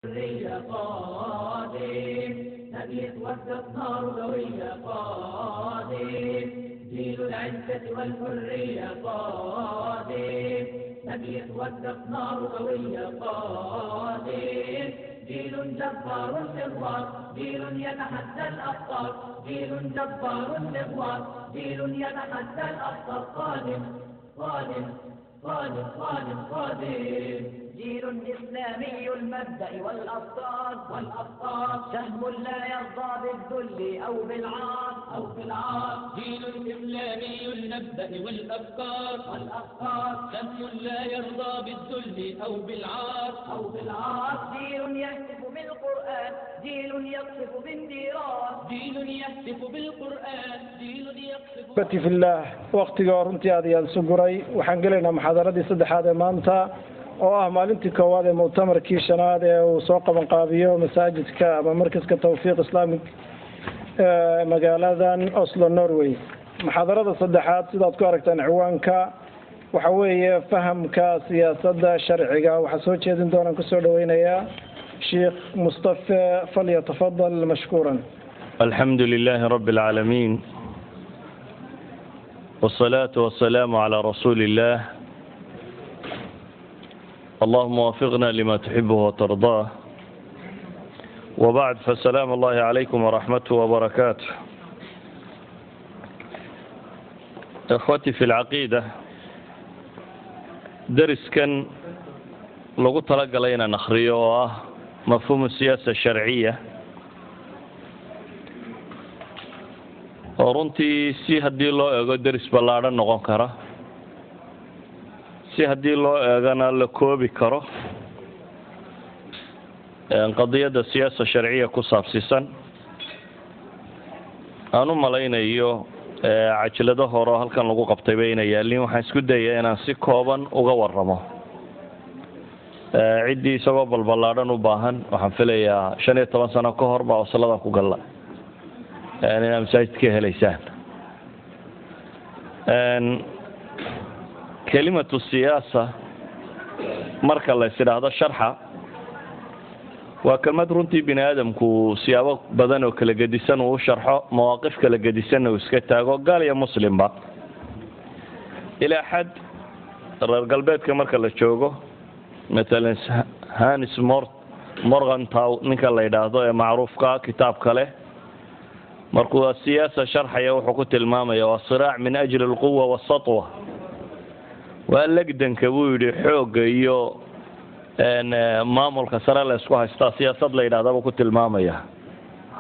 والحرية قادم، نبيت وحدة نار قوية قادم، جيل العزة والحرية قادم، نبيت وحدة نار قوية قادم، جيل جبار مغوار، جيل يتحدى الأخطار، جيل جبار مغوار، جيل يتحدى الأخطار، قادم قادم قادم قادم قادم، جيل إسلامي المبدأ والأفكار والأفكار، سهم لا يرضى بالذل أو بالعار أو بالعار، جيل إسلامي المبدأ والأفكار والأفكار، سهم لا يرضى بالذل أو بالعار أو بالعار، جيل يهتف بالقرآن، جيل يقصف بالنيران، جيل يهتف بالقرآن، جيل يقصف. Bati fillaah, waktiga oo runtii aad ayaan isu guray. Waxaan gelaynaa muxaadaradii saddexaad ee maanta oo ah maalintii koowaad ee muctamarkii shanaad ee uu soo qabanqaabiyo masaajidka ama markaska Tawfiiq Islamic magaaladan Oslo, Norway. Muxaadarada saddexaad, sidaad ku aragtaan ciwaanka, waxa weeye fahamka siyaasadda sharciga. Waxaa soo jeedin doonaan kusoo dhaweynayaa Sheikh Mustafe, falyatafadal mashkuuran. الحمد لله رب العالمين، والصلاة والسلام على رسول الله. اللهم وفقنا لما تحبه وترضاه، وبعد، فسلام الله عليكم ورحمته وبركاته. إخوتي في العقيدة، dariskan lagu talagalay inaan akhriyo oo ah mafhuum siyaasa sharciya, oo runtii si haddii loo eego deris ballaadhan noqon kara, si haddii loo eegana la koobi karo, qadiyadda siyaasa sharciya ku saabsiisan, aan u malaynayo cajlado hore oo halkan lagu qabtayba inay yaalin. Waxaan isku dayaa inaan si kooban uga warramo. Ciddii isagoo balballaadhan u baahan, waxaan filayaa 15 sano ka hor baa wasladan ku galla inaad masaajid ka helaysaan. Kelimatu siyaasa marka la is idhaahdo sharxa, waa kelmad runtii bini aadamku siyaabo badan oo kala gedisan uu u sharxo, mawaaqif kala gedisanna uu iska taago, gaal iyo muslimba. Ilaa xad reer galbeedka marka la joogo, matalan Hanis Morgenthau ninka la yidhaahdo ee macruufka kitaabka leh, markuu siyaasa sharxaya wuxuu ku tilmaamaya waa siraac min ajli alquwa wasatwa, waa legdanka buu yidhi xoogga iyo maamulka sare la isku haystaa siyaasad la yidhahda buu ku tilmaamaya.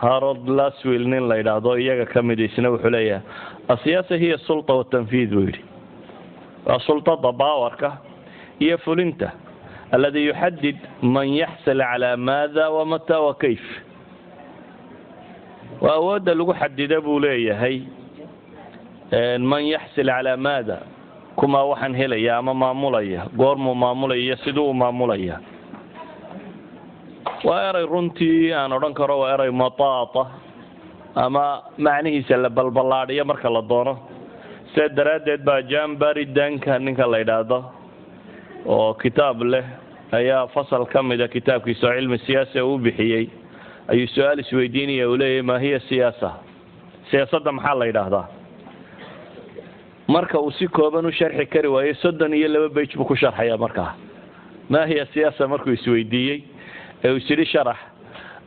Harold Laswill nin la yidhaahdo iyaga ka mid isna wuxuu leeyahay asiyaasa hiya sulta watanfiid buu yidhi, waa sultada, baawarka iyo fulinta, aladi yuxadid man yaxsal calaa maada wamata wa kayf, waa awoodda lagu xadida buu leeyahay man yaxsil calaa maada, kumaa waxaan helaya ama maamulaya, goormuu maamulaya iyo siduu u maamulaya. Waa erey runtii aan odhan karo waa erey mataata ama macnihiisa la balballaadhiyo marka la doono. Sidaa daraaddeed baa Jambari Danka ninka la yidhaahdo oo kitaab leh ayaa fasal ka mida kitaabkiisa oo cilmi siyaasa uu bixiyey ayuu su-aal isweydiinaya, uu leeyahay maa hiya siyaasa, siyaasadda maxaa la yidhaahdaa? Marka uu si kooban u sharxi kari waayo, 32 bage buu ku sharxaya. Markaa maa hiya siyaasa markuu isweydiiyey ee uu isyidhi sharax,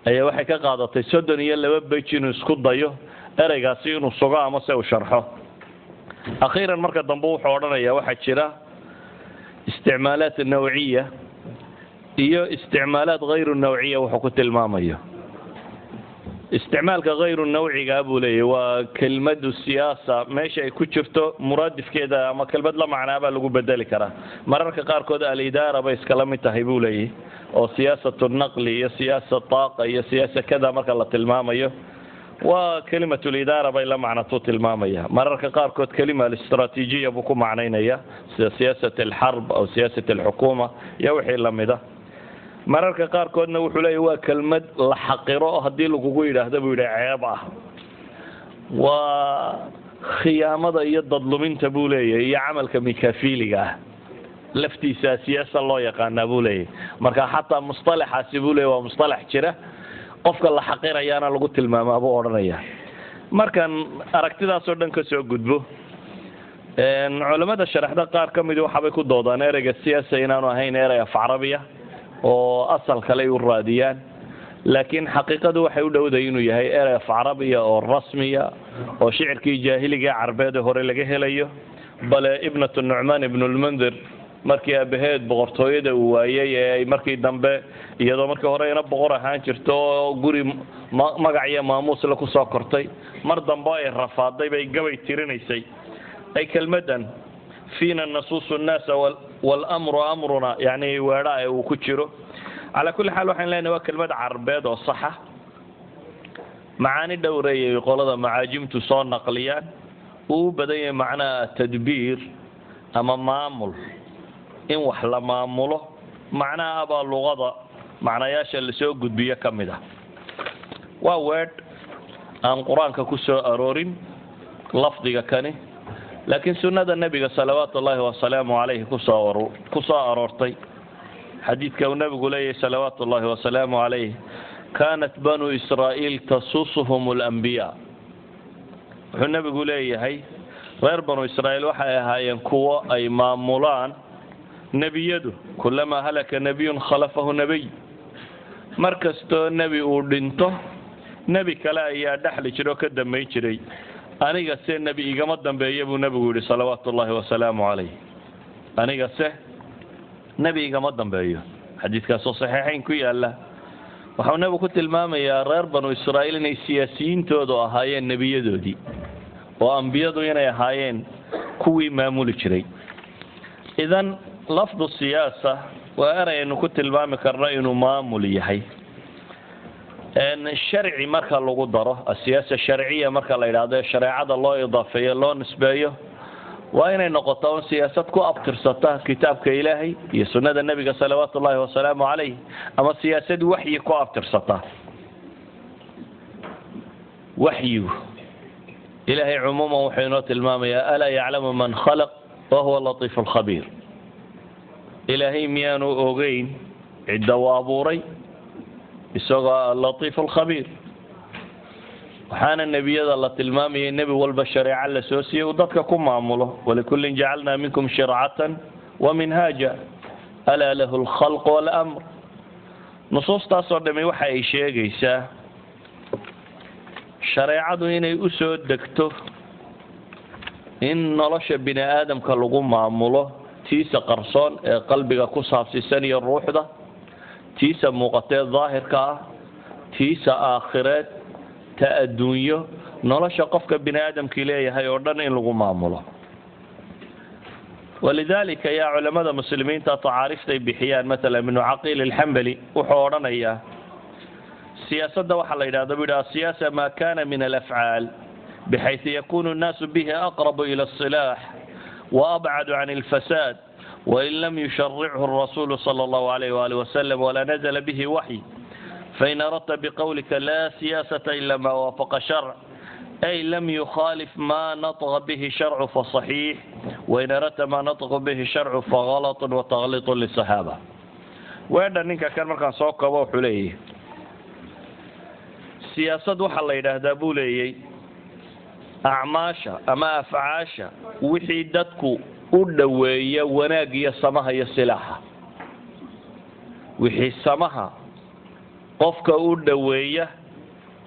ayaa waxay ka qaadatay 32 bage inuu isku dayo ereygaasi inuu sugo ama se uu sharxo. Akhiiran marka dambe wuxuu odhanayaa waxaa jira isticmaalaat nawciya iyo isticmaalaat hayru nawciya. Wuxuu ku tilmaamayo isticmaalka hayru nawcigaa buu leeyahy waa kelmadu siyaasa meesha ay ku jirto muraadifkeeda ama kelmad la macnaa baa lagu bedeli karaa. Mararka qaarkood alidaara bay iskala mid tahay buu leeyahy, oo siyaasatu naqli iyo siyaasa taaqa iyo siyaasa kada marka la tilmaamayo waa kelimatulidaara bay la macnatuu tilmaamaya. Mararka qaarkood kelima alistraatiijiya buu ku macnaynaya, sida siyaasat alxarb aw siyaasat alxukuma iyo wixii lamida. Mararka qaarkoodna wuxuu leeyahy waa kelmad la xaqiro oo haddii lagugu yidhaahdo buu yidhi ceeb ah, waa khiyaamada iyo dadluminta buu leeyahay iyo camalka mikafiliga ah. Laftiisa siyaasa loo yaqaanaa, buu leeyahy. Marka xataa mustalaxaasi, buu leeyay, waa mustalax jira, qofka la xaqirayaana lagu tilmaamaa, buu odhanaya. Markaan aragtidaasoo dhan ka soo gudbo, culamada sharaxda qaar ka midi waxaabay ku doodaan ereyga siyaasa inaanu ahayn erey af Carabiya oo asal kale ay u raadiyaan, laakiin xaqiiqadu waxay u dhowdahay inuu yahay erey af Carabiya oo rasmiya oo shicirkii jaahiliga Carbeed ee hore laga helayo. Bale ibnatu Nucmaan ibnulmundir, markii aabaheed boqortooyada uu waayey ee ay markii dambe, iyadoo markii hore ina boqor ahaan jirto oo guri magac iyo maamuusle kusoo kortay, mar dambe ay rafaaday bay gabay tirinaysay ay kelmaddan "fiina nasuusu nnaasa wاlmru amruna", yani weedha ee uu ku jiro. Calaa kulli xaal, waxaan leenahay waa kelmad Carbeed oo saxa. Macaani dhowreeyay qolada macaajimtu soo naqliyaan, uu u badan yahay macnaha tadbiir ama maamul, in wax la maamulo macnaha abaa luqada macnayaasha lasoo gudbiyo ka mid ah. Waa weedh aan Qur-aanka ku soo aroorin lafdiga kani, laakiin sunnada Nebiga salawaatu ullaahi wasalaamu calayhi kusoo ku soo aroortay, xadiidka uu Nebigu leeyahay salawaatu ullaahi wasalaamu calayh: "Kaanat banu Israa'iil tasuusuhum alambiyaa." Wuxuu Nebigu leeyahay reer Banu Israa'iil waxay ahaayeen kuwo ay maamulaan nebiyadu. "Kulamaa halaka nebiyun khalafahu nebiy." Mar kastoo nebi uu dhinto, nebi kale ayaa dhexli jira oo ka dambayn jiray. "Aniga se nebi igama dambeeya," buu Nebigu yidhi salawaatu ullaahi wasalaamu calayh. "Aniga se nebi igama dambeeyo." Xadiidkaasoo Saxiixayn ku yaalla waxau Nebigu ku tilmaamayaa reer Banu Israa'iil inay siyaasiyiintoodu ahaayeen nebiyadoodii, oo ambiyadu inay ahaayeen kuwii maamuli jiray. Idan lafdu siyaasa waa erey aynu ku tilmaami karno inuu maamul yahay. Sharci marka lagu daro, asiyaasa sharciya marka la yidhaahdo, shareecada loo idaafeeyo, loo nisbeeyo, waa inay noqoto un siyaasad ku abtirsata kitaabka Ilaahay iyo sunnada Nebiga salawaatu ullaahi wasalaamu calayh, ama siyaasad waxyi ku abtirsata. Waxyigu Ilaahay cumuuman wuxuu inoo tilmaamayaa: "Alaa yaclamu man khalaq wahuwa latiifu alkhabiir." Ilaahay miyaanu ogeyn cidda uu abuuray, isagoo alatiifu alkhabiir? Waxaana nebiyada la tilmaamayay nebi walba shareeco la soo siiyey uu dadka ku maamulo: "Walikullin jacalnaa minkum shircatan wa minhaaja, alaa lahu alkhalq walamr." Nusuustaasoo dhami waxa ay sheegaysaa shareecadu inay u soo degto in nolosha bini aadamka lagu maamulo, tiisa qarsoon ee qalbiga ku saabsiisan iyo ruuxda, tiisa muuqatee daahirka ah, tiisa aakhireed, ta adduunyo, nolosha qofka bini aadamkii leeyahay oo dhan in lagu maamulo. Walidaalika yaa culamada muslimiinta tacaariiftay bixiyaan, maala Ibnu Caqiil Alxambali wuxuu odhanayaa siyaasadda waxaa la yidhahda, buu yidhi: "Asiyaasa ma kana min alafcaal bixayثu yakunu الnaasu bihi aqrabu ila الsilaax وأbcadu can الfasaad, wain lam yusharichu الrasulu slى اllahu عalayh wali wasalam wala nazla bihi waxy. Fain aradta bqowlika la siyaasata ila ma waafaqa sharc, ay lam yukhaalif ma natqa bihi sharcu, faصaxiix, wain aradta ma natqa bihi sharcu fagalaط wataqliiط liلصaxaaba." Weedha ninka kan markaan soo kabo, wuxuu leeyahy siyaasad waxaa la yidhaahdaa, buu leeyay, acmaasha ama afcaasha wixii dadku u dhoweeya wanaag iyo samaha iyo silaaxa, wixii samaha qofka u dhoweeya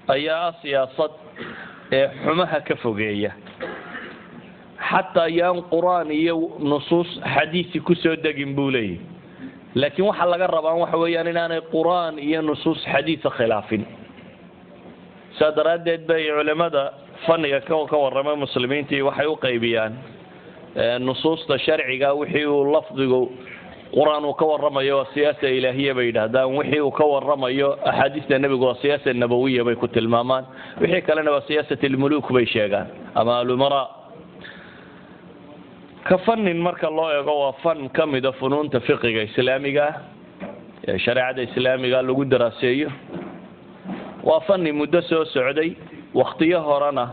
ayaa ah siyaasad ee xumaha ka fogeeya, xataa yaan Qur-aan iyo nusuus xadiisi kusoo degin, buu leeyahy. Laakiin waxaa laga rabaa waxa weeyaan inaanay Qur-aan iyo nusuus xadiisa khilaafin. Saa daraaddeed bay culimada fanniga ka warramay muslimiintii waxay u qaybiyaan nusuusta sharciga: wixii uu lafdigu Qur-aan uu ka warramayo waa siyaasa ilaahiya, bay yidhaahdaan; wixii uu ka warramayo axaadiista Nebigu waa siyaasa nabawiya, bay ku tilmaamaan; wixii kalena waa siyaasat almuluuk, bay sheegaan, ama alumaraa. Ka fannin marka loo eego, waa fan ka mida funuunta fiqiga islaamiga ah ee shareecada islaamiga lagu daraaseeyo. Waa fanni muddo soo socday, wakhtiyo horena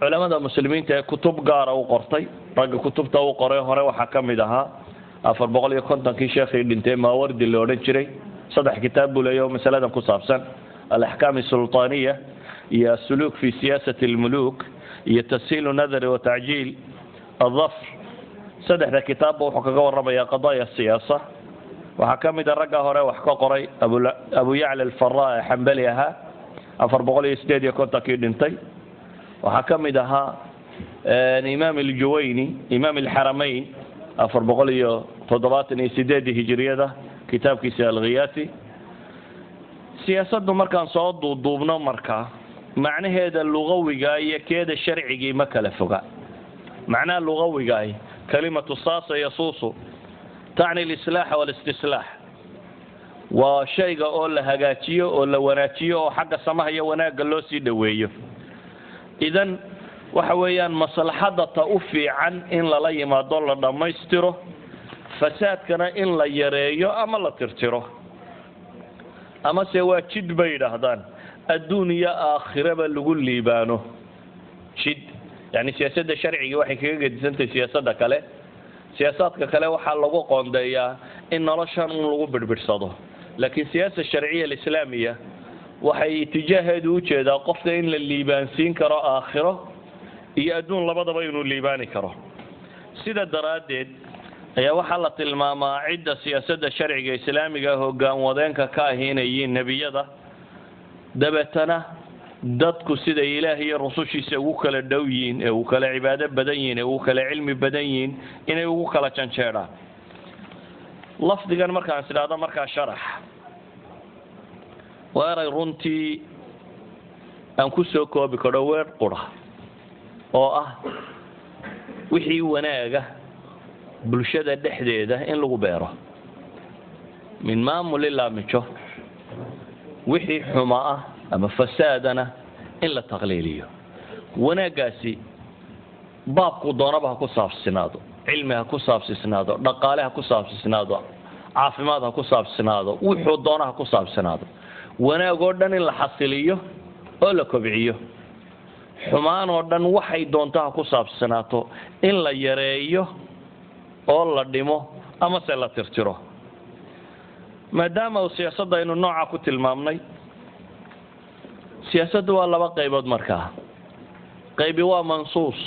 culamada muslimiinta ee kutub gaara u qortay. Ragga kutubta u qoray hore waxaa ka mid ahaa 450-kii sheekhii dhintay Maawardi la odhan jiray. Saddex kitaab buu leeyahy oo masaladan ku saabsan: Alaxkaam asultaaniya, iyo Asuluuk fi siyaasati almuluuk, iyo Tashiilu nadari wa tacjiil aldafr. Saddexda kitaabba wuxuu kaga warramayaa qadaaya siyaasa. Waxaa ka mid a ragga hore wax ka qoray Abu Yacla Alfaraa ee Xambali ahaa, 458-kii dhintay. Waxaa ka mid ahaa Imaam Aljuwayni, Imaam Alxaramayn, 478-dii hijiriyada, kitaabkiisa Alkhiyaasi. Siyaasaddu markaan soo duuduubno, markaa macnaheeda lugawiga iyo keeda sharcigii ma kala foga. Macnaha lugawigaah, kalimatu saasa yasuusu tacni alislaaxa walistislaax, waa shayga oo la hagaajiyo oo la wanaajiyo oo xagga samaha iyo wanaagga loo sii dhoweeyo. Idan waxa weeyaan maslaxadda ta u fiican in lala yimaado, la dhammaystiro, fasaadkana in la yareeyo ama la tirtiro. Amase waa jid bay yidhaahdaan adduun iyo aakhiraba lagu liibaano. Jid, yani siyaasadda sharcigii waxay kaga gedisantahay siyaasadda kale. Siyaasaadka kale waxaa lagu qoondeeyaa in noloshan un lagu birbidhsado, laakiin siyaasa sharciya alislaamiya waxay itijaaheedu u jeedaa qofka in la liibaansiin karo, aakhiro iyo adduun labadaba inuu liibaani karo. Sida daraaddeed ayaa waxaa la tilmaamaa cidda siyaasadda sharciga islaamiga hoggaan wadeenka ka ahi inay yihiin nebiyada. Dabeetana dadku siday Ilaah iyo rusushiisa ugu kala dhow yihiin, ee ugu kala cibaado badan yihiin, ee ugu kala cilmi badan yihiin, inay ugu kala janjeedhaan. Lafdigan markaan is idhaahdo markaa sharax, waa eray runtii aan ku soo koobi karo weer qura oo ah wixii wanaaga bulshada dhexdeeda in lagu beero, min maamul ilaa mijo, wixii xuma ah ama fasaadana in la taqliiliyo. Wanaaggaasi baabku doonaba ha ku saabsinaado, cilmi ha ku saabsisnaado, dhaqaale ha ku saabsisnaado, caafimaad ha ku saabsinaado, wuxuu doona ha ku saabsinaado, wanaag oo dhan in la xasiliyo oo la kobciyo, xumaan oo dhan waxay doonto ha ku saabsanaato in la yareeyo oo la dhimo amase la tirtiro. Maadaama uu siyaasadda aynu nooca ku tilmaamnay, siyaasaddu waa laba qaybood. Markaa qaybi waa mansuus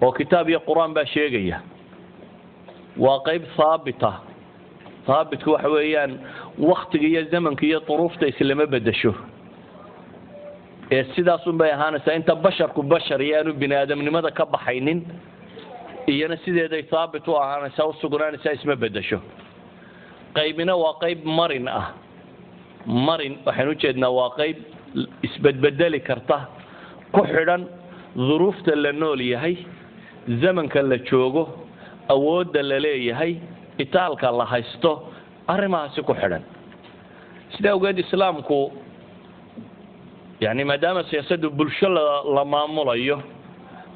oo kitaab iyo Qur-aan baa sheegaya, waa qayb haabita. Haabitku waxa weeyaan waktiga iyo zamanka iyo duruufta islama bedesho ee sidaasun bay ahaanaysaa inta basharku bashar iyo aanu bini aadamnimada ka baxaynin, iyana sideeday haabit u ahaanaysaa, u sugnaanaysaa, isma bedesho. Qaybina waa qayb marin ah. Marin waxaynu ujeednaa waa qayb isbedbedeli karta, ku xidhan duruufta la nool yahay, zamanka la joogo, awoodda la leeyahay, itaalka la haysto, arrimahaasi ku xidhan. Sida awgeed Islaamku, yani maadaama siyaasaddu bulsho la maamulayo,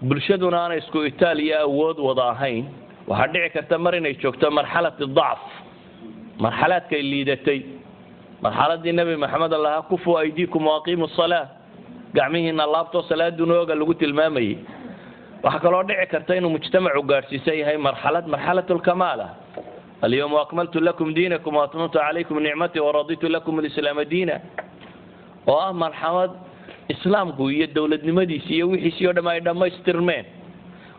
bulshaduna aanay isku itaal iyo awood wada ahayn, waxaa dhici karta mar inay joogto marxalati dacf, marxalaadkay liidatay, marxaladii Nebi Maxamed lahaa "kufuu aydiikum waaqiimu salaa", gacmihiina laabtoo salaaduna oga lagu tilmaamayay. Waxaa kaloo dhici karta inuu mujtamacu gaadhsiisan yahay marxalad, marxalat lkamaala: "Alyawma akmaltu lakum diinakum waatmamtu calaykum nicmatii waraditu lakum alislaama diina", oo ah marxalad Islaamku iyo dowladnimadiisi iyo wixiisii o dham ay dhammaystirmeen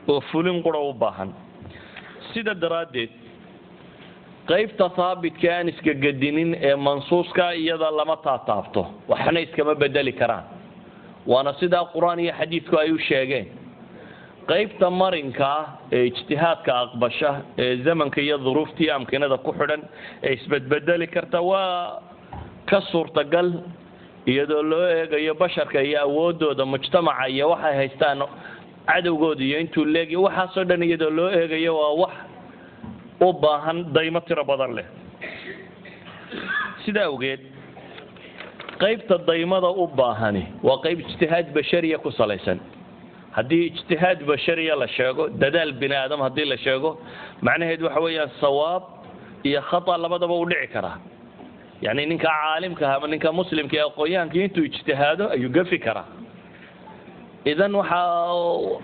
oo fulin qura u baahan. Sida daraaddeed qaybta haabitka aan iska gedinin ee mansuuska iyada lama taataabto, waxna iskama bedeli karaan, waana sidaa Qur-aan iyo xadiidku ay u sheegeen. Qaybta marinkaa ee ijtihaadka aqbasha ee zamanka iyo duruuftii amkinada ku xidhan ee isbedbedeli karta waa ka suurtagal, iyadoo loo eegayo basharka iyo awoodooda, mujtamaca iyo waxay haystaan, cadowgooda iyo intuu leegyo, waxaasoo dhan iyadoo loo eegayo, waa wax u baahan daymo tiro badan leh. Sida awgeed qaybta daymada u baahani waa qayb ijtihaad bashariya ku salaysan. Haddii ijtihaad bashariya la sheego, dadaal bini aadam haddii la sheego, macnaheedu waxa weeyaan sawaab iyo khata labadaba u dhici karaa. Yacni ninka caalimka ama ninka muslimka ee aqoon-yahankii intuu ijtihaado ayuu gafi karaa. Idan waxa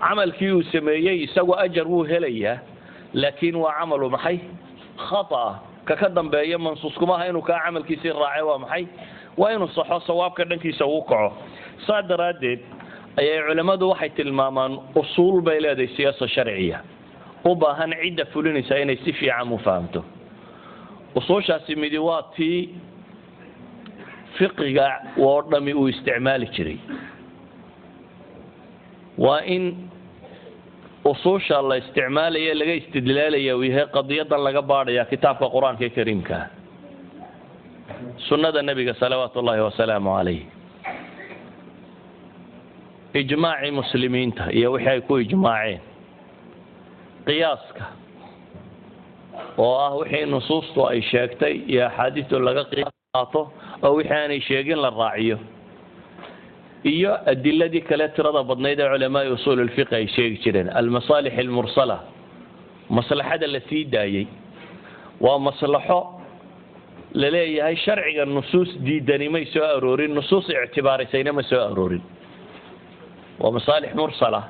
camalkii uu sameeyey isagu ajar wuu helayaa, Laakiin waa camalu maxay khata'a ka ka dambeeya, mansuus kuma aha inuu kaa camalkiisii raacay. Waa maxay? Waa inuu saxo, sawaabka dhankiisa uu kaco. Saa daraaddeed ayay culimmadu waxay tilmaamaan usuul bay leedahay siyaasa sharciya u baahan cidda fulinaysa inay si fiican u fahamto. Usuushaasi midi waa tii fiqiga oo dhami uu isticmaali jiray. Waa in usuusha la isticmaalaya, laga istidlaalaya, uu yahay qadiyadan laga baadhaya kitaabka Qur-aanka ee kariimka, sunnada Nebiga salawaatu ullaahi wasalaamu calayh, ijmaacii muslimiinta iyo wixii ay ku ijmaaceen, qiyaaska oo ah wixii nusuustu ay sheegtay iyo axaadiistu laga qiyaato oo wixii aanay sheegin la raaciyo, iyo adiladii kale tirada badnayd ee culamaai usuul ulfiqi ay sheegi jireen. Almasaalix almursala, maslaxada la sii daayey, waa maslaxo la leeyahay sharciga nusuus diidani may soo aroorin, nusuus ictibaarisayna ma soo aroorin, waa masaalix mursala.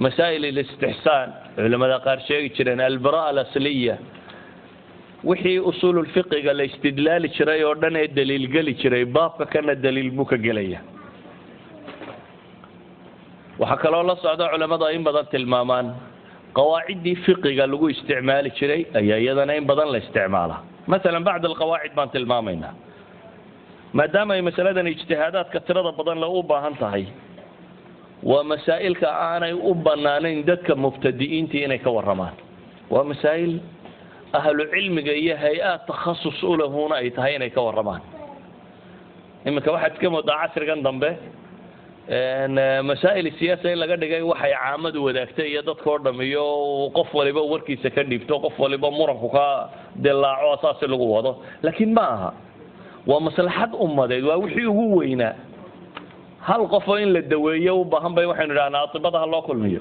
Masaa'il alistixsaan culamada qaar sheegi jireen, albara'a alasliya, wixii usuululfiqiga la istidlaali jiray oo dhan ee daliil geli jiray, baabka kana daliil buu ka gelaya. Waxaa kaloo la socda, culamada in badan tilmaamaan, qawaaciddii fiqiga lagu isticmaali jiray ayaa iyadana in badan la isticmaalaa. Masalan, bacd alqawaacid baan tilmaamaynaa, maadaama ay masaladan ijtihaadaadka tirada badan le u baahan tahay. Waa masaa'ilka aanay u bannaanayn dadka mubtadi'iintii inay ka warramaan. Waa masaa'il ahlu cilmiga iyo hay-aad takhasus u lahuuna ay tahay inay ka warramaan. Iminka waxaad iska moodaa casrigan dambe masaa'il siyaasa in laga dhigay waxay caamadu wadaagtay iyo dadka oo dham, iyo qof waliba warkiisa ka dhiibto, qof waliba muranku ka dilaaco, saasi lagu wado. Laakiin ma aha, waa maslaxad ummadeed, waa wixii ugu weynaa. Hal qofoo in la daweeyo u baahan bay waxaynu idhahnaa atibada ha loo kulmiyo,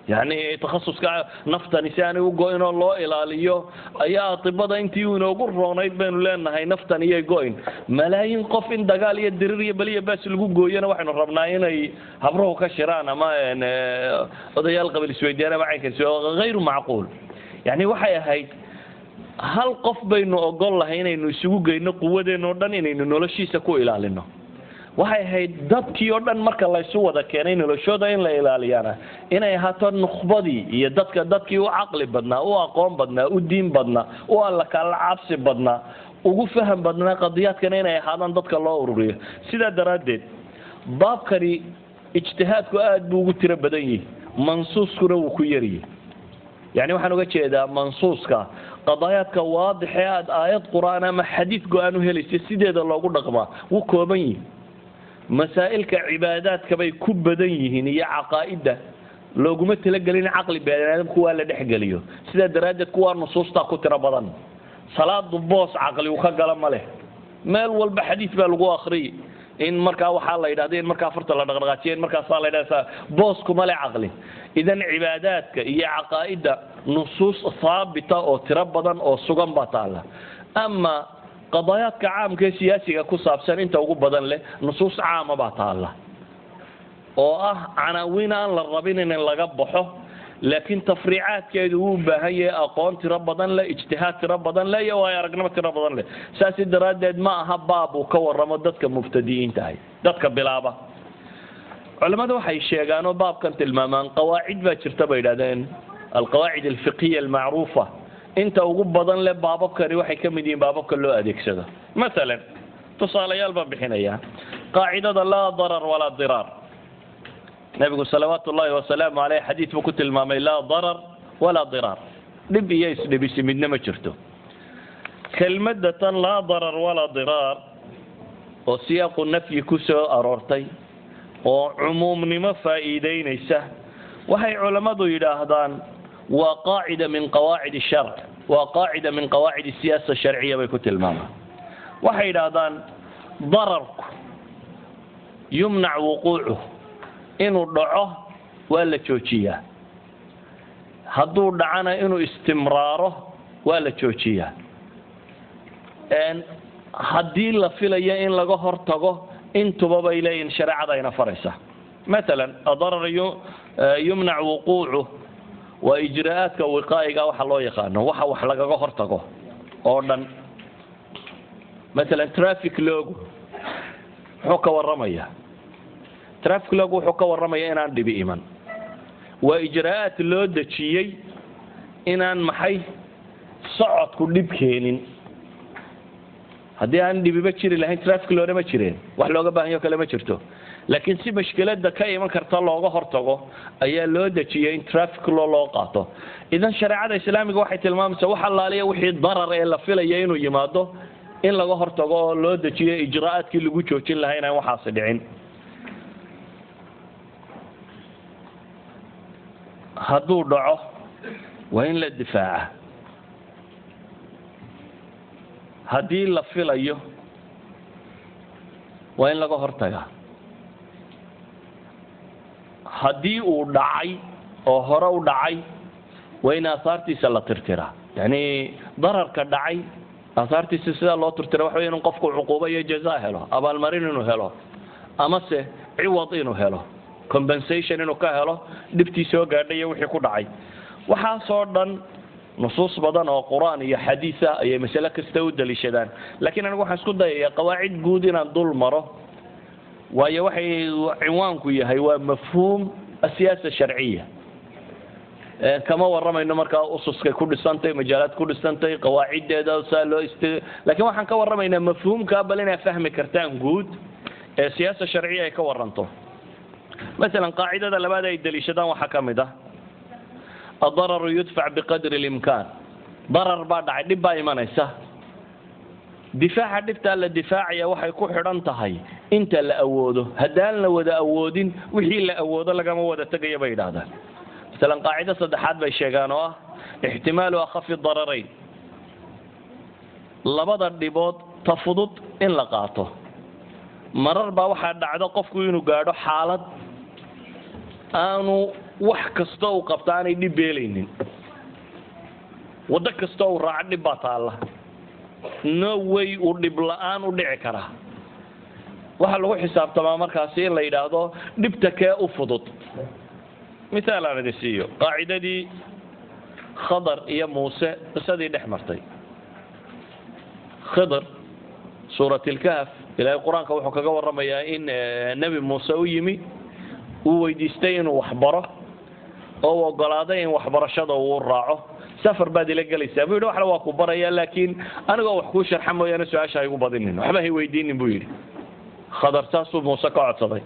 yacni takhasuska naftani si aanay u go-in oo loo ilaaliyo ayaa atibada intii inoogu roonayd baynu leenahay naftan iyay go-in. Malaayiin qof in dagaal iyo dirir iyo beliya baas lagu gooyona waxaynu rabnaa inay habruhu ka shiraan ama odayaal qabiil isweydiiyaan ama caynkaas. Hayru macquul. Yani waxay ahayd hal qof baynu ogol lahay inaynu isugu geyno quwadeenno dhan inaynu noloshiisa ku ilaalino. Waxay ahayd dadkii oo dhan marka laysu wada keenay noloshooda in la ilaaliyana inay ahaato nukhbadii iyo dadka dadkii u caqli badnaa, u aqoon badnaa, u diin badnaa, u alla kala cabsi badnaa, ugu faham badnaa qadiyaadkana inay ahaadaan dadka loo ururiyo. Sidaa daraaddeed baabkani ijtihaadku aad buu ugu tiro badan yihi, mansuuskuna wuu ku yaryihi. Yani waxaan uga jeedaa mansuuska qadaayaadka waadixee aad aayad Qur-aan ama xadiid go-aan u helaysa sideeda loogu dhaqmaa wuu kooban yihi. Masaa'ilka cibaadaadka bay ku badan yihiin iyo caqaa'idda looguma talagelin caqli bani aadamku waa la dhexgeliyo. Sidaa daraaddeed kuwaa nusuustaa ku tiro badan. Salaadu boos caqli uu ka gala ma leh, meel walba xadiid baa lagu akriyay in markaa waxaa la yidhahda, in markaa farta la dhaqdhaqaajiya, in markaasaa la yidhahda, boos kuma le caqli. Idan cibaadaadka iyo caqaa'idda nusuus haabita oo tiro badan oo sugan baa taalla. Ama qadaayaadka caamka ee siyaasiga ku saabsan inta ugu badan leh nusuus caama baa taalla oo ah canaawiin aan la rabin in laga baxo, laakiin tafriicaadkeedu uu u baahan yahay aqoon tiro badan leh, ijtihaad tiro badan leh iyo waayo aragnimo tiro badan leh. Saasi daraaddeed ma aha baab uu ka warramo dadka mubtadi'iinta ahay, dadka bilaaba. Culimmadu waxay sheegaan oo baabkan tilmaamaan qawaacid baa jirta bay yidhahdeen, alqawaacid alfiqhiya almacruufa. Inta ugu badan leh baababkani waxay ka mid yihiin baababka loo adeegsado. Masalan, tusaalayaal baan bixinayaa. Qaacidada laa darar walaa diraar, Nebigu salawaatu ullaahi wasalaamu caleyh xadiid buu ku tilmaamay: laa darar walaa diraar, dhib iyo isdhibisi midna ma jirto. Kelmadda tan laa darar walaa diraar oo siyaaqu nafyi ku soo aroortay oo cumuumnimo faa'iideynaysa, waxay culammadu yidhaahdaan waa qaacida min qawaacid sharc, waa qaacida min qawaacid siyaasa sharciya bay ku tilmaamaan. Waxay yidhaahdaan dararku yumnac wuquucuh, inuu dhaco waa la joojiyaa, hadduu dhacana inuu istimraaro waa la joojiyaa. Haddii la filayo in laga hortago, intuba bay leeyihin shareecada ayna faraysa. Maalan, adarar yumnac wuquucuh. Waa ijraa'aadka wiqaa'iga waxa loo yaqaano, waxa wax lagaga hortago oo dhan. Masalan, traffic lawgu muxuu ka warramayaa? Traffic lawgu wuxuu ka warramayaa inaan dhibi iman. Waa ijraa'aad loo dejiyey inaan maxay socodku dhib keenin. Haddii aan dhibiba jiri lahayn, traffic lawna ma jireen, wax looga baahanyo kale ma jirto. Laakiin si mashkiladda ka iman karta looga hortago ayaa loo dejiyey in traffic law loo qaato. Idan shareecada islaamiga waxay tilmaamaysaa wax allaaliya wixii darar ee la filaya inuu yimaado in laga hortago, oo loo dejiyey ijraa'aadkii lagu joojin lahaa inaan waxaasi dhicin. Hadduu dhaco, waa in la difaaca. Haddii la filayo, waa in laga hortagaa. Haddii uu dhacay oo hore u dhacay, waa in aahaartiisa la tirtiraa. Yacni dararka dhacay aahaartiisa sidaa loo tirtira waxa wey in qofku cuquubo iyo jaza helo, abaalmarin inuu helo, amase ciwad inuu helo, compensation inuu ka helo dhibtii soo gaadhay iyo wixii ku dhacay. Waxaasoo dhan nusuus badan oo Qur-aan iyo xadiis ah ayay masale kasta u daliishadaan. Laakiin anigu waxaan isku dayayaa qawaacid guud inaan dul maro, waayo waxay cinwaanku yahay waa mafhuum asiyaasa sharciya. Kama warramayno markaa ususkay ku dhisantay, majaalaad ku dhisantay, qawaaciddeeda saa loo ist, lakiin waxaan ka warramaynaa mafhuumka, bal inaad fahmi kartaan guud ee siyaasa sharciya ay ka warranto. Masalan, qaacidada labaad ay daliishadaan waxaa ka mid ah addararu yudfac biqadri اlimkaan. Darar baa dhacay, dhib baa imanaysa. Difaaca dhibtaa la difaacaya waxay ku xidhan tahay inta la awoodo. Haddaan la wada awoodin, wixii la awoodo lagama wada tegayo, bay yidhaahdaan. Masalan, qaacido saddexaad bay sheegaan oo ah ixtimaalu akhafi dararayn, labada dhibood ta fudud in la qaato. Marar baa waxaa dhacdo qofku inuu gaadho xaalad aanu wax kasta uu qabto aanay dhib beelaynin. Waddo kasta uu raaco dhib baa taalla, no way uu dhib la-aan u dhici karaa. Waxaa lagu xisaabtamaa markaasi in la yidhaahdo dhibta kee u fudud. Mithaal aan idin siiyo: qaacidadii Khadar iyo Muuse, qisadii dhex martay Khidr, Suurat Ilkahf. Ilaahay Qur-aanka wuxuu kaga warramayaa in Nebi Muuse u yimi, uu weydiistay inuu waxbaro, oo uu ogolaaday in waxbarashada uu raaco. Safar baad ila gelaysaa, buu yidhi. Waxna waa ku baraya, laakiin anigoo wax kuu sharxa mooyaane su-aasha ha igu badinin, waxba hay weydiinin, buu yidhi Khadar. Saasuu Muuse ka codsaday.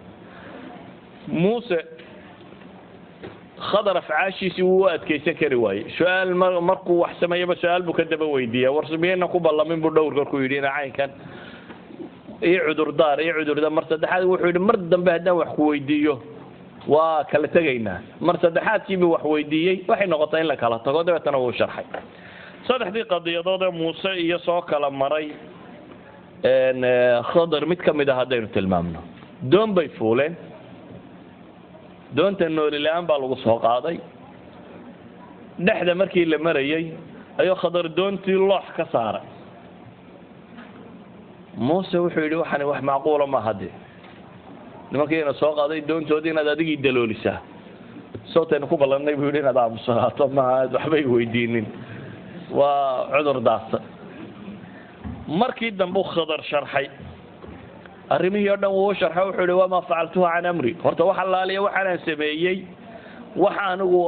Muuse Khadar afcaashiisii wuu u adkaysan kari waayey. Su-aal markuu wax sameeyaba su-aal buu ka daba weydiiya. War miyayna ku ballamin, buu dhowr korku yidhi, ina caynkan ii cudurdaar, ii cudurdaar. Mar saddexaad wuxuu yidhi, mar dambe haddaan wax ku weydiiyo waa kala tegaynaa. Mar saddexaadkiibuu wax weydiiyey, waxay noqotay in la kala tago. Dabeetana wuu sharxay saddexdii qadiyadood ee Muuse iyo soo kala maray Khadar. Mid ka mid a haddaynu tilmaamno, doon bay fuuleen. Doonta nooli la-aan baa lagu soo qaaday. Dhexda markii la marayey ayuu Khadar doontii loox ka saaray. Muuse wuxuu yidhi, waxani wax macquula maaha dee, nimankiina soo qaaday doontoodii inaad adigii daloolisaa. Sawtaynu ku ballannay, buu yidhi, inaad aamusanaato maaha, aad waxbay weydiinin. Waa cudur daasta. Markii dambu Khadar sharxay arrimihii o dhan. Wuu sharxay, wuxuu yihi, wamaa facaltuhu can amri. Horta wax allaaliya waxaanaan sameeyey, wax anigu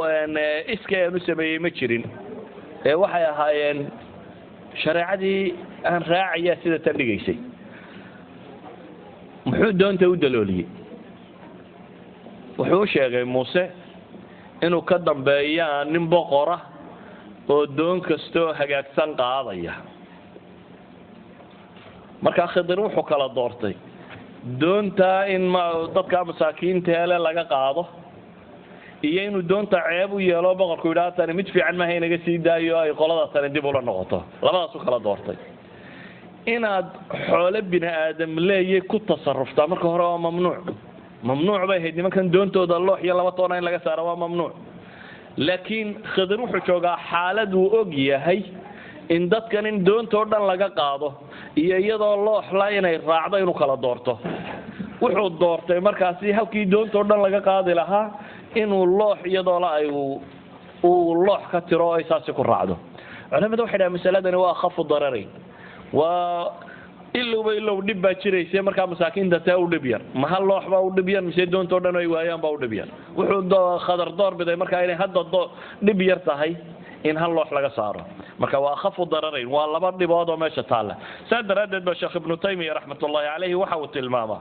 iska aan u sameeyey ma jirin, ee waxay ahaayeen shareecadii aan raacayaa sida tan dhigaysay. Muxuu doonta u dalooliyey? Wuxuu u sheegay Muuse inuu ka dambeeyaa nin boqora oo doon kastoo hagaagsan qaadaya. Markaa Khidir wuxuu kala doortay doontaa in dadka masaakiinta hele laga qaado iyo inuu doonta ceeb u yeelo, boqorku yidhaha tani mid fiican maaha, inaga sii daayo, ay qolada tani dib ula noqoto. Labadaasu kala doortay. Inaad xoole bini aadam leeyay ku tasaruftaa marka hore waa mamnuuc. Mamnuuc bay ahayd nimankan doontooda loox iyo laba toona in laga saaro, waa mamnuuc. Laakiin Khidir wuxuu joogaa xaalad uu og yahay in dadkan in doontoo dhan laga qaado iyo iyadoo looxla inay raacdo inuu kala doorto. Wuxuu doortay markaasi halkii doontoo dhan laga qaadi lahaa inuu loox iyadoola ay Uu loox ka tiro oo ay saasi ku raacdo. Culamadu waxay dhahaan masaladani waa أخف الضررين, waa ilowba ilow dhib baa jiraysa. Markaa masaakiinta tee u dhib yar? Ma hal loox baa u dhib yar, mise doontoo dhan ay waayaan baa u dhib yar? Wuxuu Khadar door biday markaa inay hadda dhib yar tahay in hal loox laga saaro. Marka waa أخف الضررين, waa laba dhibood oo meesha taalla. Saa daraaddeed ba Sheekh Ibnu Taymiya رحمة الله عليه waxa uu tilmaamaa: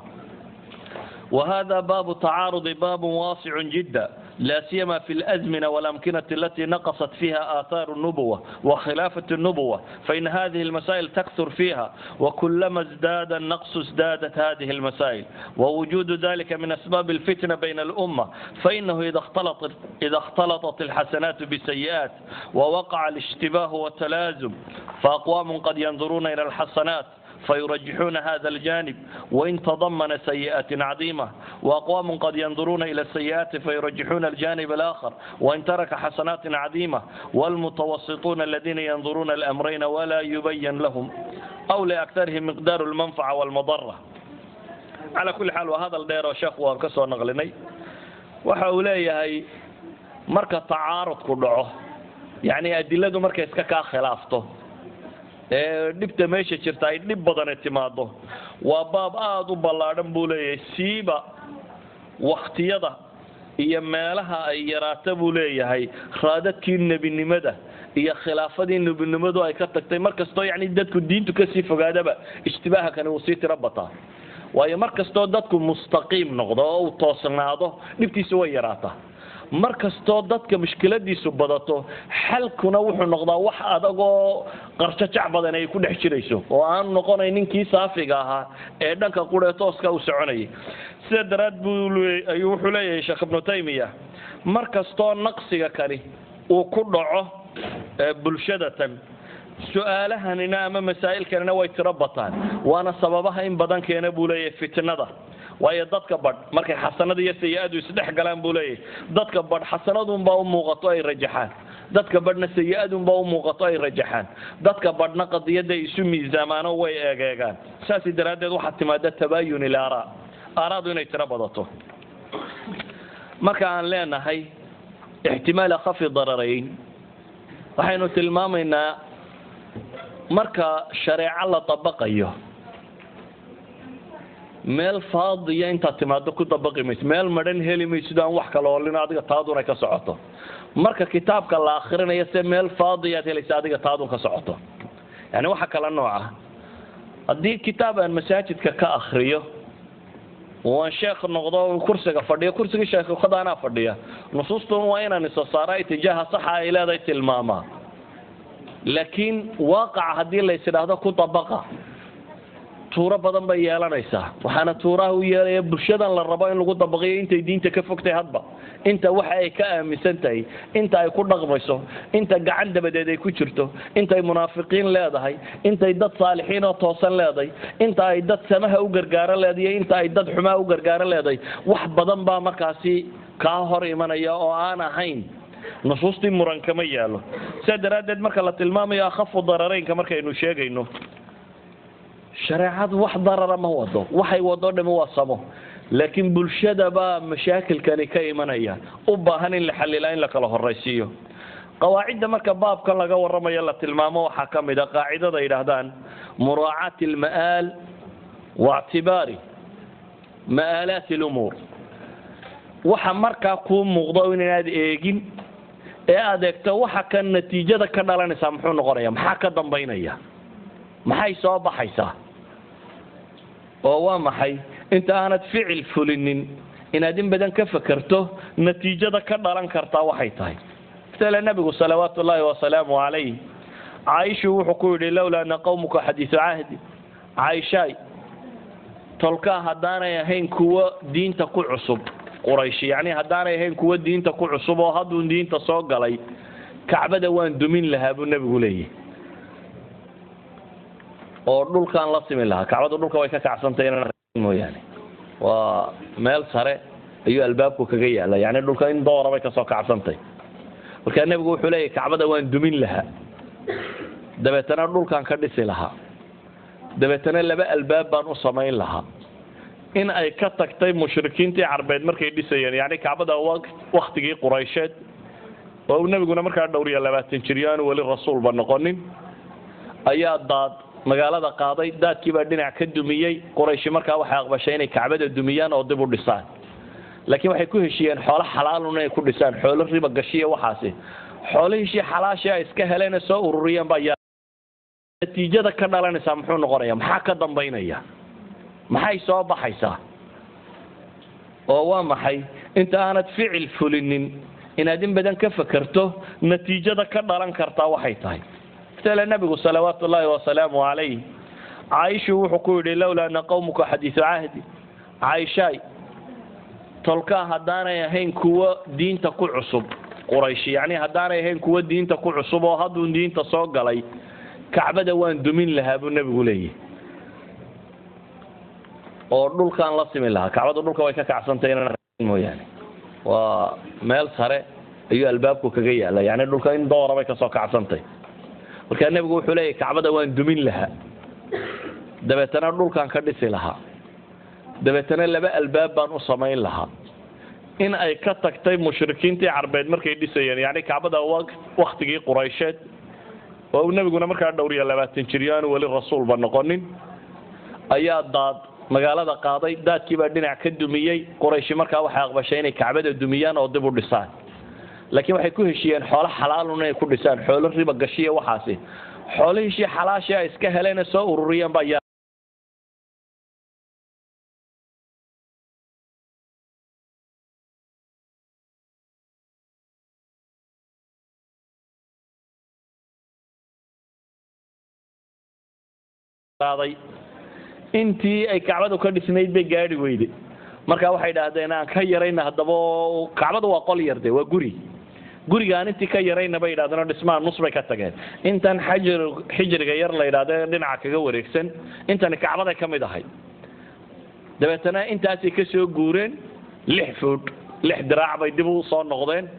وهذا باب تعارض باب واسع جدا، لا سيما في الأزمنة والأمكنة التي نقصت فيها آثار النبوة وخلافة النبوة، فإن هذه المسائل تكثر فيها، وكلما ازداد النقص ازدادت هذه المسائل، ووجود ذلك من أسباب الفتنة بين الأمة، فإنه إذا اختلطت الحسنات بالسيئات ووقع الاشتباه والتلازم، فأقوام قد ينظرون إلى الحسنات فيرجحون هذا الجانب وإن تضمن سيئات عظيمة، وأقوام قد ينظرون إلى السيئات فيرجحون الجانب الآخر وإن ترك حسنات عظيمة، والمتوسطون الذين ينظرون الأمرين ولا يبين لهم أو لأكثرهم مقدار المنفعة والمضرة. على كل حال، وهذا الدير sheekh waan ka soo naqlinay. Waxa uu leeyahay marka tacaarudku dhaco, yacni adiladu markay iska kaa khilaafto ee dhibta meesha jirta ay dhib badani timaado, waa baab aada u ballaadhan buu leeyahay, siiba wakhtiyada iyo meelaha ay yaraata buu leeyahay raadadkii nebinimada iyo khilaafadii nebinimadu ay ka tagtay. Mar kastoo yacni dadku diintu kasii fogaadaba, ishtibaaha kani wuu sii tiro bataa, waayo mar kastoo dadku mustaqiim noqdo oo uu toosnaado, dhibtiisu way yaraataa. Mar kastoo dadka mushkiladiisu badato, xalkuna wuxuu noqdaa wax adagoo qarjajac badan ay ku dhex jirayso oo aan noqonayn ninkii saafiga ahaa ee dhanka quree tooska u soconayay. Sida daraad buu ayuu wuxuu leeyahay Sheekh Ibnu Taymiya, mar kastoo naqsiga kani uu ku dhaco bulshada tan, su-aalahanina ama masaa'ilkanina way tiro bataan, waana sababaha in badan keena buu leeyahay fitnada. Waayo dadka badh markay xasanada iyo sayi-adu isdhex galaan buu leeyahay, dadka badh xasanadunbaa u muuqato ay rajaxaan, dadka badhna sayi-adunbaa u muuqato ay rajaxaan, dadka badhna qadiyadday isu miisaamaano way eegeegaan. Saas daraaddeed waxaa timaada تباين الآراء, aaraadu inay tiro badato. Marka aan leenahay احتمال أخف الضررين, waxaynu tilmaamaynaa marka shareeco la dabaqayo, meel faadiya intaad timaado ku dabaqi mayso, meel madhan heli maysid aan wax kala olin, adiga taadun ay ka socoto. Marka kitaabka la akhrinayo se meel faadiyaad helaysa adiga taadun ka socoto. Yani waxa kala nooca, haddii kitaab aan masaajidka ka akriyo waan sheekh noqdo, kursiga fadhiyo, kursigii sheekhada anaa fadhiya, nusuustun waa inaan isa saara itijaaha saxa ay leedahay tilmaamaa. Laakiin waaqaca haddii la is idhaahdo ku dabaqa, tuuro badan bay yeelanaysaa. Waxaana tuuraha u yeelaya bulshadan la rabo in lagu dabaqiyo intay diinta ka fogtahay, hadba inta waxa ay ka aaminsan tahay, inta ay ku dhaqmayso, inta gacan dabadeed ay ku jirto, intay munaafiqiin leedahay, intay dad saalixiin oo toosan leedahay, inta ay dad samaha u gargaaro leedahay, inta ay dad xumaa u gargaaro leedahay. Wax badan baa markaasi kaa hor imanaya oo aan ahayn nusuustii, muran kama yaalo. Sidaa daraaddeed marka la tilmaamayo أخف الضررين ka markaynu sheegayno, shareecadu wax darara ma wado, waxay wado dhami waa samo, laakiin bulshada baa mashaakilkani ka imanaya u baahan in la xalilaa, in la kala horaysiiyo. Qawaacidda marka baabkan laga warramayo la tilmaamo waxaa ka mid a qaacidada yidhaahdaan مراعاة المآل واعتبار مآلات الأمور. Waxa markaa kuu muuqdo inaad eegin ee aad eegto waxa kan natiijada ka dhalanaysaa muxuu noqonaya, maxaa ka dambaynaya, maxay soo baxaysaa, oo waa maxay. Inta aanad ficil fulinin inaad in badan ka fakerto natiijada ka dhalan kartaa waxay tahay. Masale nabigu صلوات الله وسلامه عليه Caaishu wuxuu ku yidhi: لولا أن قومك حديثو عهد, Caaishaay, tolkaa haddaanay ahayn kuwo diinta ku cusub, Quraysh yacni haddaanay ahayn kuwo diinta ku cusub oo hadduun diinta soo galay, Kacbada waan dumin lahaa buu nebigu leeyahy, oo dhulkaan la simi lahaa. Kacbadu dhulka way ka kacsantay mooyaane, waa meel sare ayuu albaabku kaga yaala, yani dhulka in doora bay kasoo kacsantay. Markaa nebigu wuxuu leeyahy Kacbada waan dumin lahaa, dabeetana dhulkaan ka dhisi lahaa, dabeetana laba albaab baan u samayn lahaa in ay ka tagtay mushrikiintii Carbeed markay dhisayeen, yani Kacbada waktigii Quraysheed. Oo uu nebiguna markaa 24 jir aanu weli rasuulba noqonin, ayaa daad magaalada qaaday. Daadkii baa dhinac ka dumiyey. Qurayshi markaa waxay aqbashay inay Kacbada dumiyaan oo dib u dhisaan, laakiin waxay ku heshiiyeen xoolo xalaalun inay ku dhisaan, xoolo riba gashiya. Waxaasi xoolihiishii xalaashii ay iska heleen ee soo ururiyeen baa. Natiijada ka dhalanaysaa muxuu noqonaya? Maxaa ka dambaynaya? Maxay soo baxaysaa? Oo waa maxay? Inta aanad ficil fulinin inaad in badan ka fakerto natiijada ka dhalan kartaa waxay tahay. Matala, nebigu salawaatu ullaahi wasalaamu calayh Caaishu wuxuu ku yidhi: "Lowlaa ana qawmuka xadiisu cahdi", Caaishaay, tolkaa haddaanay ahayn kuwo diinta ku cusub, Quraysh yacni, haddaanay ahayn kuwo diinta ku cusub oo hadduun diinta soo galay, Kacbada waan dumin lahaa, buu nebigu leeyahy, oo dhulkaan la simi lahaa. Kacbadu dhulka way ka kacsantay mooyaane, waa meel sare ayuu albaabku kaga yaala, yani dhulka in doora bay kasoo kacsantay. Markaa nebigu wuxuu leeyahy: "Kacbada waan dumin lahaa, dabeetana dhulkaan ka dhisi lahaa, dabeetana laba albaab baan u samayn lahaa." In ay ka tagtay mushrikiintii Carbeed markay dhisayeen, yani Kacbada waktigii Quraysheed, oo uu nebiguna markaa 24 jir aanu weli rasuulba noqonin, ayaa daad magaalada qaaday. Daadkii baa dhinac ka dumiyey. Qurayshi markaa waxay aqbashay inay Kacbada dumiyaan oo dib u dhisaan, laakiin waxay ku heshiiyeen xoolo xalaalun inay ku dhisaan, xoolo riba gashiya. Waxaasi xoolihiishii xalaashii ay iska heleen ee soo ururiyeen baa qaaday. Intii ay Kacbadu ka dhisnayd bay gaadhi weyday. Marka waxay idhaahdeen: "Aan ka yarayna haddaba." Kacbadu waa qol yar de, waa guri. Gurigaan intii ka yarayna, bay yidhahdeen, oo dhismaha nus bay ka tageen. Intan xajir xijriga yar la yidhahde dhinaca kaga wareegsan, intani Kacbaday ka mid ahayd. Dabeetana intaasay ka soo guureen, 6 foot, 6 diraac bay dib u soo noqdeen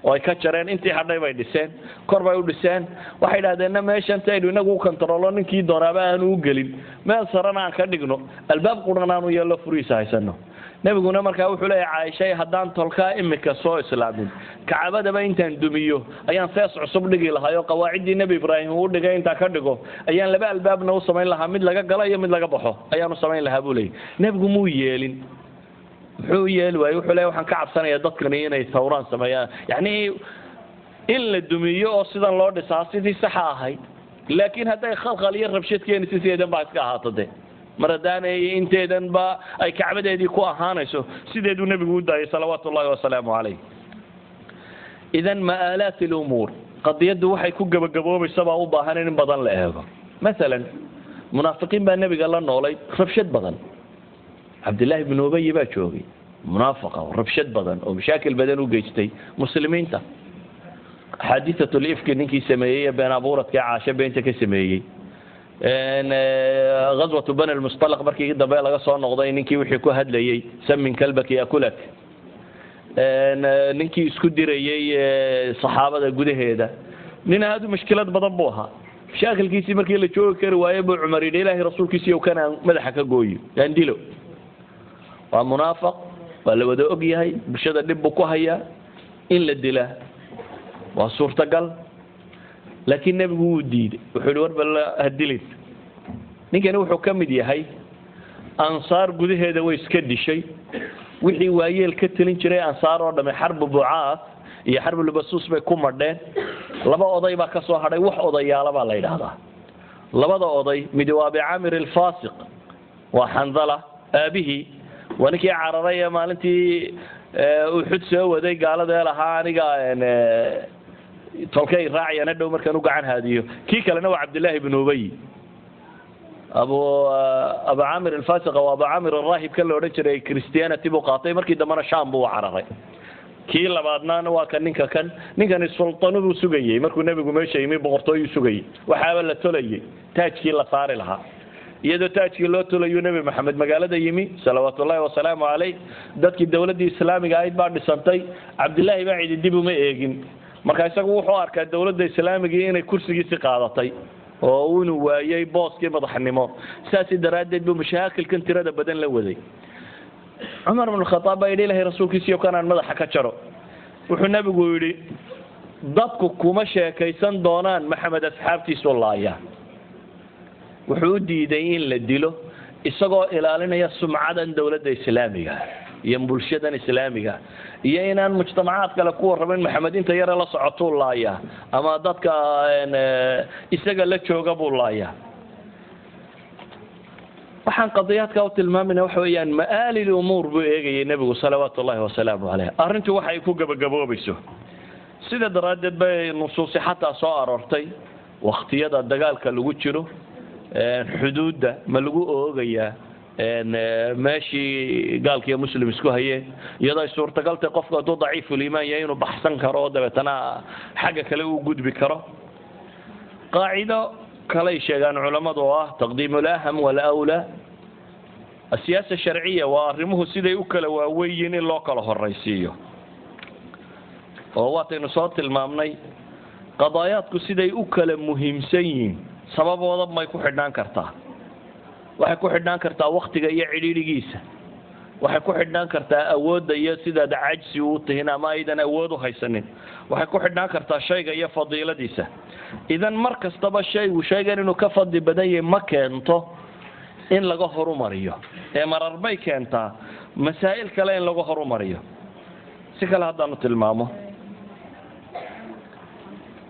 oo ay ka jareen. Intii hadhay bay dhiseen, kor bay u dhiseen. Waxay idhahdeenna: "Meeshan si aynu inagu u kontaroolo, ninkii doonaaba aanu u gelin, meel sarena aan ka dhigno, albaab quran aanu yeello, furihiisa haysano." Nebiguna markaa wuxuu leeyahay: "Caaishay, haddaan tolkaa imika soo islaamin, Kacbadaba intaan dumiyo ayaan sees cusub dhigi lahaa, oo qawaaciddii Nebi Ibraahim uu dhigay intaan ka dhigo ayaan laba albaabna u samayn lahaa, mid laga galo iyo mid laga baxo ayaan u samayn lahaa," buu leeyahy. Nebigu muu yeelin. Muxuu yeeli waayey? Wuxuu leeyahy: "Waxaan ka cabsanaya dadkani inay tawraan sameeyaan." Yacni in la dumiyo oo sidan loo dhisaa sidii saxa ahayd, laakiin hadday khalkhal iyo rabshad keenaysa, sideedan baa iska ahaato de. Mar haddaanay inteedan ba ay Kacbadeedii ku ahaanayso, sideeduu nebigu u daayay salawaatu ullahi wasalaamu calayh. Idan ma'aalaat alumuur, qadiyaddu waxay ku gebagaboobaysa baa u baahan in badan la eego. Masalan, munaafiqiin baa nebiga la noolay, rabshad badan. Cabdillaahi bnu Ubayi baa joogay, munaafaqa oo rabshad badan oo mashaakil badan u geystay muslimiinta. Xaadisatul ifki ninkii sameeyey ee been abuuradka ee Caasho beenta ka sameeyey, ghazwatu Bani Lmustalaq markii dambe laga soo noqday ninkii wixii ku hadlayey, "Samin kalbak yakulak", ninkii isku dirayey saxaabada gudaheeda, nin aada u mushkilad badan buu ahaa. Mashaakilkiisii markii la joogi kari waayey buu Cumar yidhi: "Ilaahay rasuulkiisiiyow, kan aan madaxa ka gooyo, aan dilo. Waa munaafaq, waa la wada og yahay, bulshada dhib buu ku hayaa, in la dilaa waa suurtagal." Laakiin nebigu wuu diiday. Wuxuu yidhi: "War bal ha dilin ninkani." Wuxuu ka mid yahay Ansaar gudaheeda way iska dishay wixii waayeel ka telin jiray Ansaar oo dhamme. Xarbu Bucaas iyo xarbulbasuus bay ku madheen. Laba oday baa ka soo hadhay, wax odayaala baa la yidhaahdaa. Labada oday midi waa Abi Camir Alfasiq, waa Xandala aabihii, waa ninkii cararay ee maalintii Uxud soo waday gaaladee lahaa "Aniga tolkay raacayana dhow markaan u gacan haadiyo." Kii kalena waa Cabdillaahi bnu Ubay. Abu Camir Alfasiq oo Abu Camir Araahib ka la odhan jiray, Christianity buu qaatay, markii dambena Sham buu u cararay. Kii labaadna waa kan ninka kan. Ninkani sultanaduu sugayey markuu nebigu meesha yimi, boqortooyuu sugayey. Waxaaba la tolayey taajkii la saari lahaa. Iyadoo taajkii loo tolayuu Nebi Maxamed magaalada yimi salawaatu ullahi wasalaamu calayh. Dadkii dowladdii islaamiga ahayd baa dhisantay. Cabdillaahi baa cidi dib uma eegin. Marka isagu wuxuu arkaa dowladda islaamigii inay kursigiisi qaadatay oo inuu waayey booskii madaxnimo. Saasi daraaddeed buu mashaakilkan tirada badan la waday. Cumar bnu Khadaab baa yidhi: "Ilahay rasuulkiisiyo, kanaan madaxa ka jaro." Wuxuu nebigu yidhi Dadku kuma sheekaysan doonaan Maxamed asxaabtiisu laaya. Wuxuu u diiday in la dilo isagoo ilaalinaya sumcadan dowladda islaamiga iyo bulshadan islaamiga, iyo inaan mujtamacaad kale ku warramayn Maxamed inta yare la socotuu laaya ama dadka isaga la jooga buu laaya. Waxaan qadiyaadka u tilmaamayna waxa weeyaan ma'aali lumuur buu eegayay nebigu salawaatu ullahi wasalaamu caleyh, arrintu waxay ku gabagaboobayso. Sida daraaddeed bay nusuusi xataa soo aroortay wakhtiyada dagaalka lagu jiro, xuduudda ma lagu oogayaa meeshii gaalka iyo muslim isku hayeen, iyadoo ay suurtagal tahay qofku hadduu daciifuliimaan yahay inuu baxsan karo oo dabeetana xagga kale uu gudbi karo. Qaacido kalay sheegaan culammadu oo ah taqdiimu alaham walawlaa. Asiyaasa sharciya waa arrimuhu siday u kala waaweyn in loo kala horaysiiyo, oo waataynu soo tilmaamnay qadaayaadku siday u kala muhiimsan yihiin. Sababooda may ku xidhnaan kartaa, waxay ku xidhnaan kartaa waktiga iyo cidhiidhigiisa, waxay ku xidhnaan kartaa awoodda iyo sidaad cajsi u tihin ama aydan awood u haysanin, waxay ku xidhnaan kartaa shayga iyo fadiiladiisa. Idan mar kastaba shaygu shaygan inuu ka fadli badan yahay ma keento in laga horumariyo, ee marar bay keentaa masaa'il kale in laga horumariyo. Si kale haddaanu tilmaamo,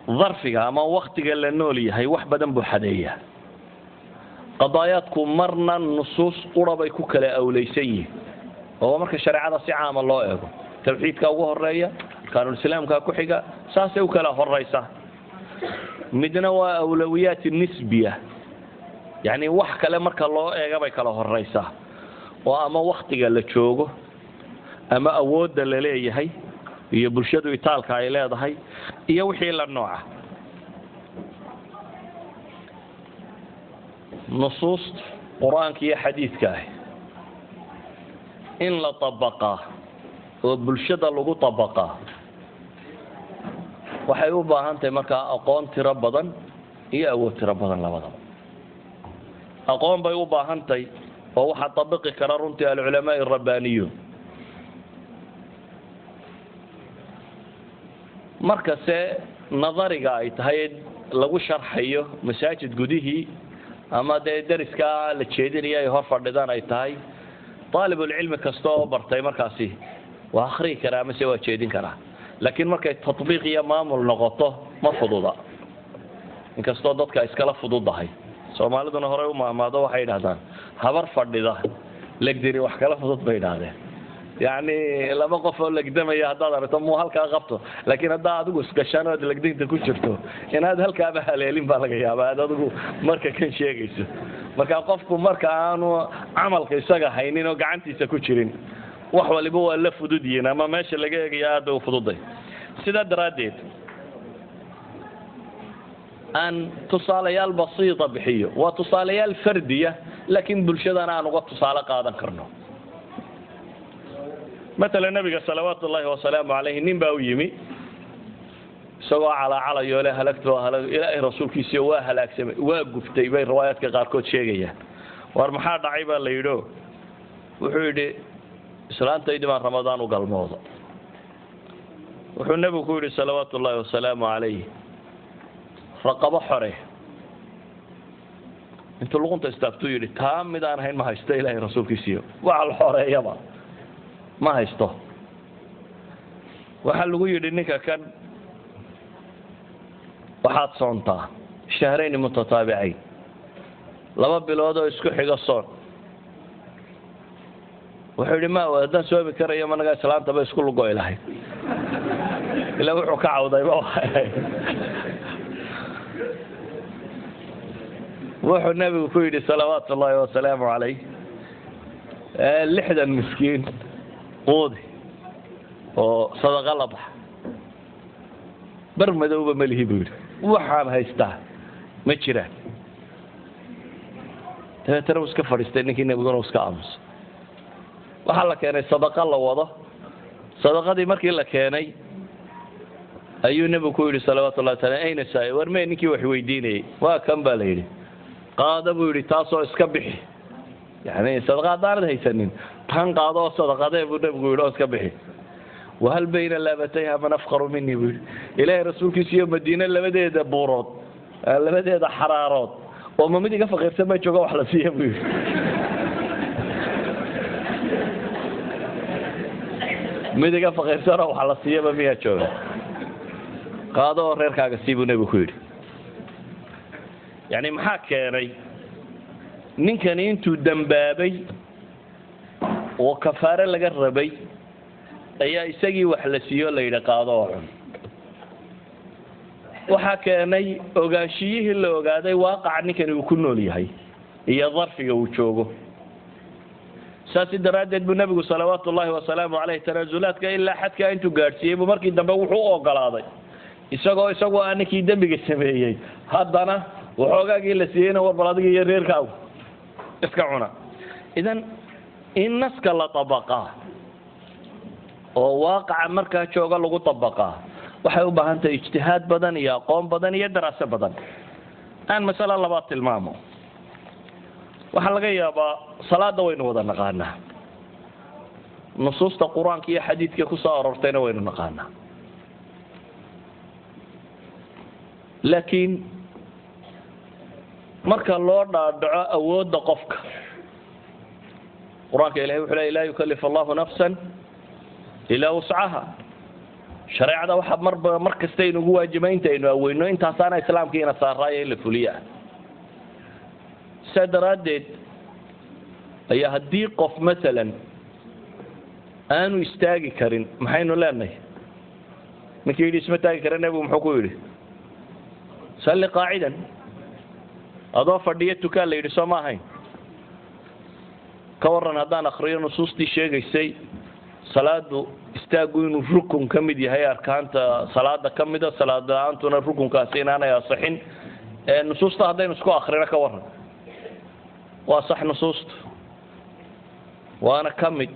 darfiga ama waktiga la nool yahay wax badan buu xadeeyaa. Qadaayaadku marna nusuus qura bay ku kala awlaysan yihiin, oo marka shareecada si caama loo eego tawxiidka ugu horeeya, arkaanulislaamka ku xiga, saasay u kala horeysa. Midna waa awlawiyaat nisbiya, yacni wax kale marka loo eega bay kala horeysaa, oo ama waktiga la joogo ama awoodda la leeyahay iyo bulshadu itaalka ay leedahay iyo wixii la nooca. Nusuusta qur-aanka iyo xadiidka ah in la dabaqaa oo bulshada lagu dabaqaa waxay u baahan tahay markaa aqoon tiro badan iyo awood tiro badan labadaba. Aqoon bay u baahan tahay oo waxaa dabiqi kara runtii alculamaa alrabbaaniyuun. Markase nadariga ay tahay lagu sharxayo masaajid gudihii ama dee dariskaa la jeedinaya ay hor fadhidaan ay tahay, daalibulcilmi kasta oo bartay markaasi waa akhriyi karaa amase waa jeedin karaa, laakiin markay tatbiiq iyo maamul noqoto ma fududa, inkastoo dadka iskala fududahay. Soomaaliduna horey u maahmaado waxay yidhahdaan habar fadhida legdini wax kala fudud bay yidhahdeen. Yacni laba qof oo legdamaya haddaad aragto muu halkaa qabto, laakiin haddaa adigu isgashaan ood legdinta ku jirto inaad halkaaba haleelin baa laga yaabaa aad adigu marka kan sheegayso. Marka qofku marka aanu camalka isaga haynin oo gacantiisa ku jirin wax waliba waa la fudud yihiin, ama meesha laga eegaya aad bay u fududay. Sidaa daraaddeed aan tusaalayaal basiita bixiyo, waa tusaalayaal fardiya laakiin bulshadana aan uga tusaale qaadan karno. Matala nabiga salawaatu ullaahi wasalaamu calayhi nin baa u yimi isagoo calaacalayo le halagto ilaahay rasuulkiisiyo waa halaagsamay, waa guftay bay riwaayaadka qaarkood sheegayaan. War maxaa dhacay baa la yidhi. Wuxuu yidhi islaantaydii baan Ramadaan u galmooda. Wuxuu nebigu ku yidhi salawaatu ullaahi wasalaamu calayh raqabo xore. Intuu luqunta istaagtuu yidhi taa mid aan hayn ma haysto ilaahay rasuulkiisiyo, wax la xoreeyaba ma haysto. Waxaa lagu yidhi ninka kan waxaad soontaa shahrayni mutataabicayn, 2 bilood oo isku xiga soon. Wuxuu yidhi ma haddaan soomi karayo managa islaantaba isku lugoy lahayd, ilaa wuxuu ka cawdayba. Wuxuu nebigu ku yidhi salawaatu ullaahi wasalaamu calayh 60 miskiin quudi oo sadaqa la baxa, bar madowba ma lihi buu yidhi, waxaan haystaa ma jiraan. Dabeetana uu iska fadhiistay ninkii, nebiguna uu iska aamusay. Waxaa la keenay sadaqa la wado. Sadaqadii markii la keenay ayuu nebigu ku yidhi salawaatu ullahi wasalam ayna saa'il, war mee ninkii wax weydiinayay? Waa kan baa la yidhi. Qaada buu yidhi taasoo iska bixi, yacni sadaqa haddaanad haysanin tan qaado oo sadaqadee buu nebigu yidhi oo iska bixi. Wahal bayna laabatayha man afqaru minii, buu yidhi. Ilaahay rasuulkiisa iyo Madiine labadeeda buurood, labadeeda xaraarood, oo ma mid iga faqiirsan baa jooga wax la siiya, buu yidhi. Mid iga faqiirsanoo wax la siiyaba miyaa jooga? Qaado oo reerkaaga sii, buu nebigu ku yidhi. Yacni maxaa keenay ninkani intuu dembaabay oo kafaare laga rabay ayaa isagii wax la siiyo, la yidhi qaado oo cun? Waxaa keenay ogaanshiyihii la ogaaday waaqaca ninkani uu ku nool yahay iyo darfiga uu joogo. Saasi daraaddeed buu nebigu salawaatu ullaahi wasalaamu caleyh tanaasulaadka ilaa xadkaa intuu gaadhsiiyey buu markii dambe wuxuu u ogolaaday, isagoo isagu aa ninkii dembiga sameeyey, haddana waxoogaagii la siiyeyna war bal adiga iyo reerkaagu iska cuna. Idan in naska la dabaqaa oo waaqaca markaa jooga lagu dabaqaa waxay u baahan tahay ijtihaad badan iyo aqoon badan iyo daraaso badan. Aan masale labaad tilmaamo. Waxaa laga yaabaa salaada waynu wada naqaanaa, nusuusta Qur-aanka iyo xadiidka kusoo aroortayna waynu naqaanaa, laakiin marka loo dhaadhaco awoodda qofka, Qur-aanka Ilahay wuxuu ley: "Laa yukalif Allahu nafsan ilaa wuscaha." Shareecada waxaa marba mar kasta inugu waajibay inta aynu aweyno, intaasaana islaamkiina saaraayo in la fuliya. Saa daraaddeed ayaa haddii qof masalan aanu istaagi karin, maxaynu leenahay? Ninkii yidhi isma taagi kara, nebigu muxuu ku yidhi? "Salli qaacidan," adoo fadhiyo tukaan la yidhi, soo ma ahayn? Ka warran haddaan akriyo nusuustii sheegaysay salaadu istaaggu inuu rukun ka mid yahay arkaanta salaada ka mida, salaad la-aantuna rukunkaasi inaanay asixin, nusuusta haddaynu isku akrino, ka warran? Waa sax nusuustu, waana ka mid.